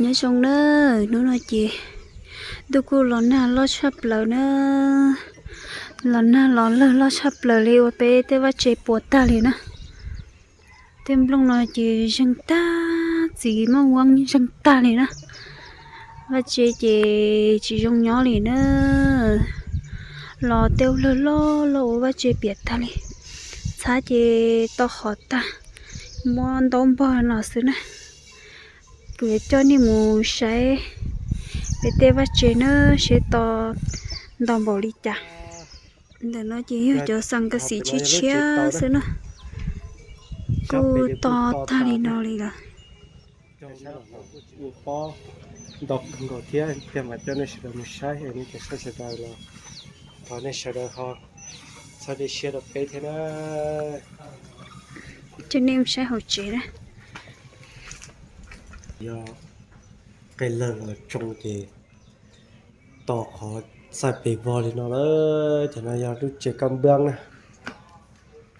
Nyob zoo na, hnub no ces ntuj kuj los nag loj tshaj plaws na, los nag los lawg loj tshaj plaws li ua peb tej vaj tse puas tag li na. Tej nplooj no ces zeeg tag, txiv muaj vuab zeeg tag li na. Vaj tse ces tsis zoo nyob li na, los tej ua lawg loj loj ua vaj tse piam tag li. Txhab ces to qhov tag, muab ntaub npog no xwb na. Kuv yuav coj nej mus saib pem tej vaj tse na, seb to ntau npaum li cas. Ntawm no ces yog cov xas kas xim tshiab tshiab xwb na, kuj to tag li no li lawm. Ntau kawg nkaus thiab, thiaj mam coj nej sawv daws mus saib, nej cov saib sawv daws los thov nej sawv daws ho txhawb siab rau peb thiab na. Coj nej mus saib hauv tsev na. Yog qe lawg los tsoo ces to qhov txaij pes vog li no lawm. Cov no yog lub tsev kab npab na,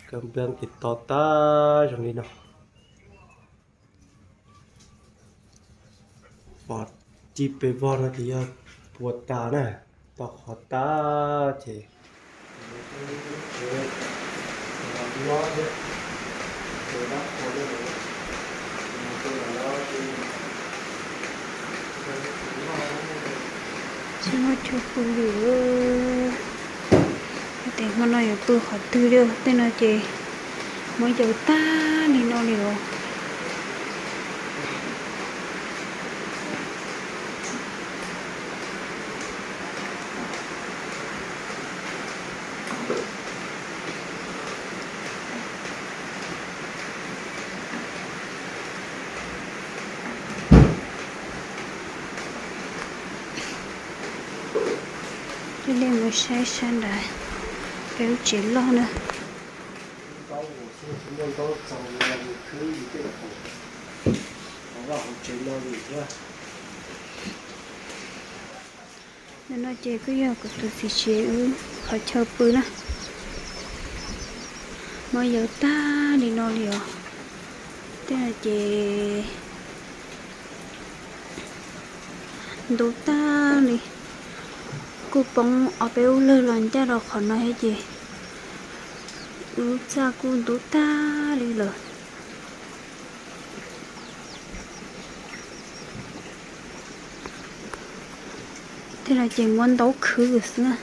kab npab ces to tag zoo li no. Pom txaij pes vog no ces yog puas tas na, to qhov tag ces tsis muaj chaw pw li. Tes hmo no yuav pw qhov twg li, tej no ces muab yaws tag li no li os. Coj nej mus saib sab nrad, peb lub tsev loj na. Ntawm no ces kuj yog kuv tus txiv tsev wb qhov chaw pw na. Muab yaws tag li no li os. Tej no ces ntub tag li. Kuj poob ob peb ub lwg los ncaj rau qhov no thiab ces wb lub txaj kuj ntub tag li lawm. Tej no ces muab ntaub khwb xwb na.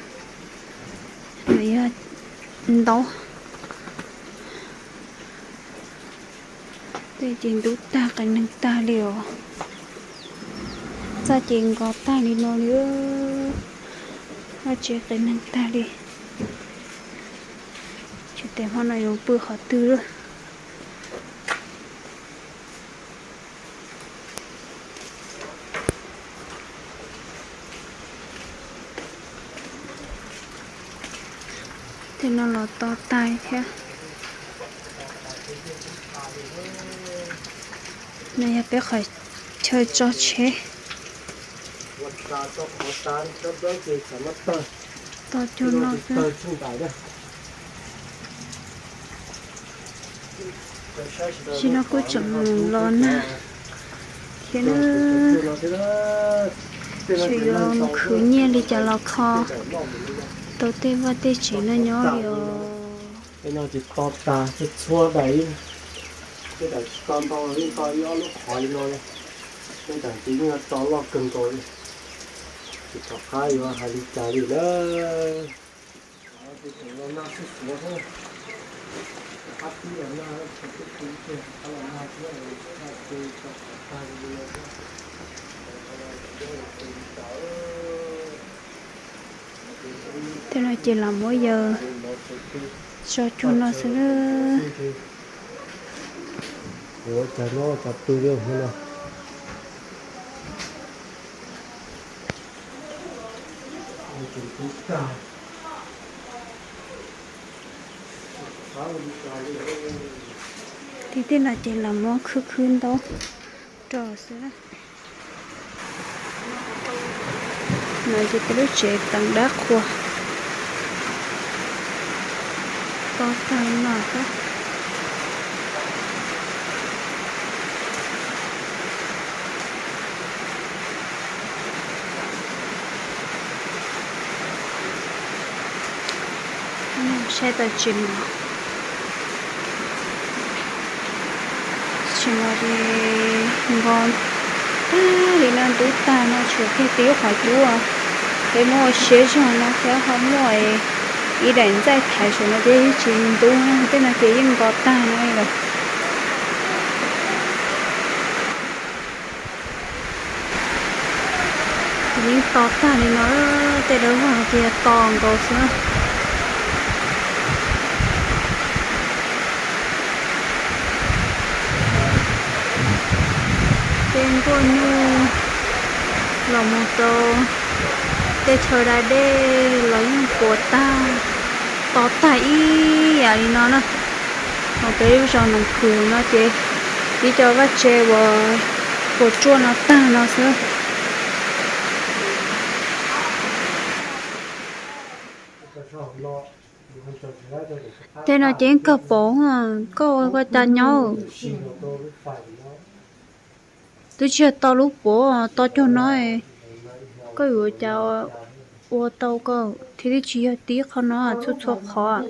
No yog ntaub. Tej ces ntub tag qee neeg tag li os. Txaj ces nkos tag li no li. Vaj tsev qee neeg tag li. Tsis tes hmo no yuav pw qhov twg lawm. Tej no los to tag thiab. No yog peb qhov chaw tso tsheb. To cuag no xwb. Tam sim no kuj tseem los nag thiab na. Tseem yuav mus khwv nyiaj li cas los kho tau tej vaj tej tsev no nyob li os. Tej no ces to tas txhua txhua daim, tej daim tsis to ntau li, to ib ob lub qhov li no li. Tej daim ces yeej to loj kawg nkaus li. Tsis pom qab yuav hais li cas li na. Tej no ces los muab yaws tso cuag no xwb na. Ua cas no cas pw li no. Tej tej no ces los muab khwb khwb ntaub rau xwb na. No ces peb lub tsev teev dab qhuas to tag li no xwb. Saib tau tsis, tsis mus li, nkaus tag li no, ntub tag no, tshuav kiag tib qhov cub peb muab ua siab zog no thiab ho muaj ib daim ntxaij thaiv saum no ces tsis ntub na, tej no ces yeej nkaus tag no li lawm. Yeej to tag li no, tej dawb vog ces to nkaus xwb. Tej nkuaj nyuj los mus rau tej chaw da dej los yeej puas tag, to tag ib yam li no na. Hos peb lub zos Noom Khwm no ces ib co vaj tse uas puas tsuaj no tag no xwb. Tej no ces kawg pauv, koj ua cas nyob. Twb tsis yog to lub puav, to cuag no, koj yuav ua cas ua tau koj thiab, twb tsis yog tib qhov no, txhua txhua qhov.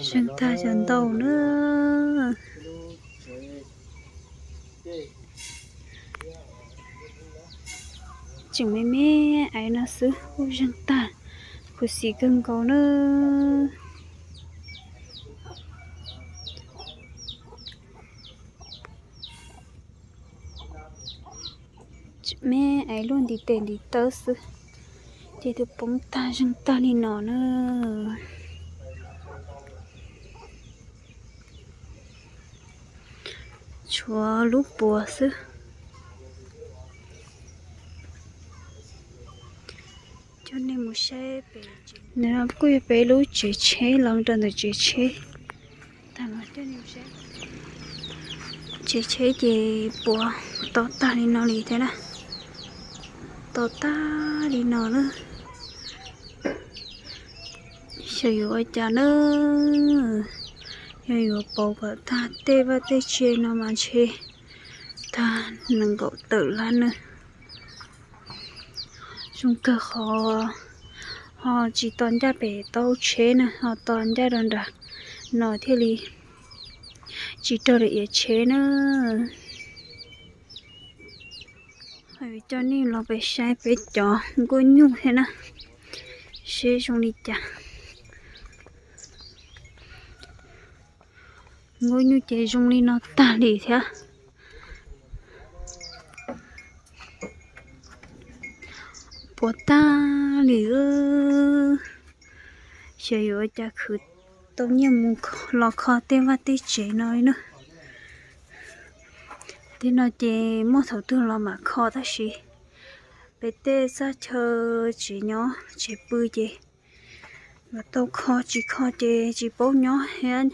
Zeeg tag cov ntau na. Tseem me me aiv no xwb kuj zeeg tag, khuv xim kawg nkaus na. Me aiv luaj ntiv tes ntiv taw xwb, ces twb poob tag zeeg tag li no na. Tshuav lub puav xwb. Coj nej mus saib pem, no kuj yog peb lub tsev tsheb, los rau ntawm tsev tsheb. Tsev tsheb ces puav to tag li no li thiab na. To tag li no na. Xyov yuav ua cas na. Yog yuav pauv kom tag tej vaj tej tse no mas ntshe tag nees nkaum tawm lab na. Zoo kawg qhov ho tsis to ncaj pem taub tsheb na, ho to ncaj rau nram no thiaj li tsis raug daim iav tsheb na. Ho yuav coj nej los pem saib peb cov nkuaj nyuj thiab na, seb zoo li cas. Nkuaj nyuj ces zoo li no tag li thiab. Puas tag li. Xyov yuav ua cas khwv tau nyiaj mus los kho tej vaj tej tsev no li na. Tej no ces muaj thaum twg los mam kho tab sis pem tej txaj chaw tsev nyob tsev pw ces yuav tau kho, tsis kho ces tsis paub nyob thiab.